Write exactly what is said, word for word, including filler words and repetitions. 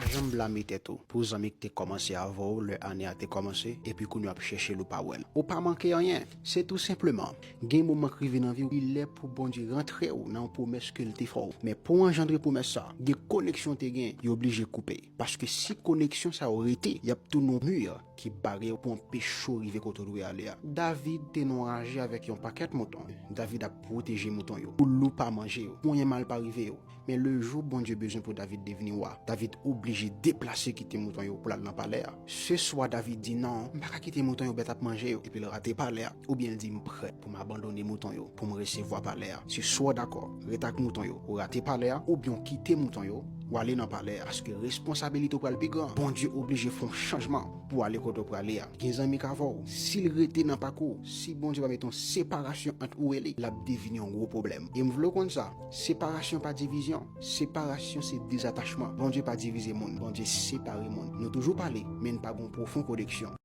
Janm blame tèt ou pou zanmi ki te kòmanse avè w lè ane a te kòmanse, epi kounye w ap chèche l ou pa wè l. Ou pa manke anyen. Se tou senpleman, gen moman k rive nan vi w, li lè pou Bondye rantre w nan yon pwomès ke l te fè w. Men pou w anjandre pwomès sa, gen koneksyon w te gen, yo oblije koupe. Paske si koneksyon sa yo rete, y ap tounen yon mi ki bare w pou anpeche w rive kote w dwe ale a. David te nan yon raje avèk yon pakèt mouton. David ap pwoteje mouton yo. Pou lou pa manje yo. Pou anyen mal pa rive yo. Men le jou Bondye bezwen pou David devni wa, David oblije deplase kite mouton yo pou l al nan palè a. Se swa David di non, m pa ka kite mouton yo, bèt ap manje yo, epi l rate palè a. Oubyen l di m prè pou m abandone mouton yo, pou m resevwa palè a. Se swa w dakò, ret ak mouton yo, ou rate palè a, oubyen w kite mouton yo, w ale nan palè a. Paske responsabilite w pral pi gran. Bondye oblije fè yon chanjman pou w ale kote w prale a. Gen zanmi k avè w. Si l rete nan pakou w, si Bondye pa mete yon separasyon ant ou e li, l ap devini yon gwo pwoblèm. E m vle w konn sa, separasyon pa divizyon. Separasyon se dezatachman. Bondye pa divize moun. Bondye separe moun. Nou toujou pale, men n pa gen yon pwofon koneksyon.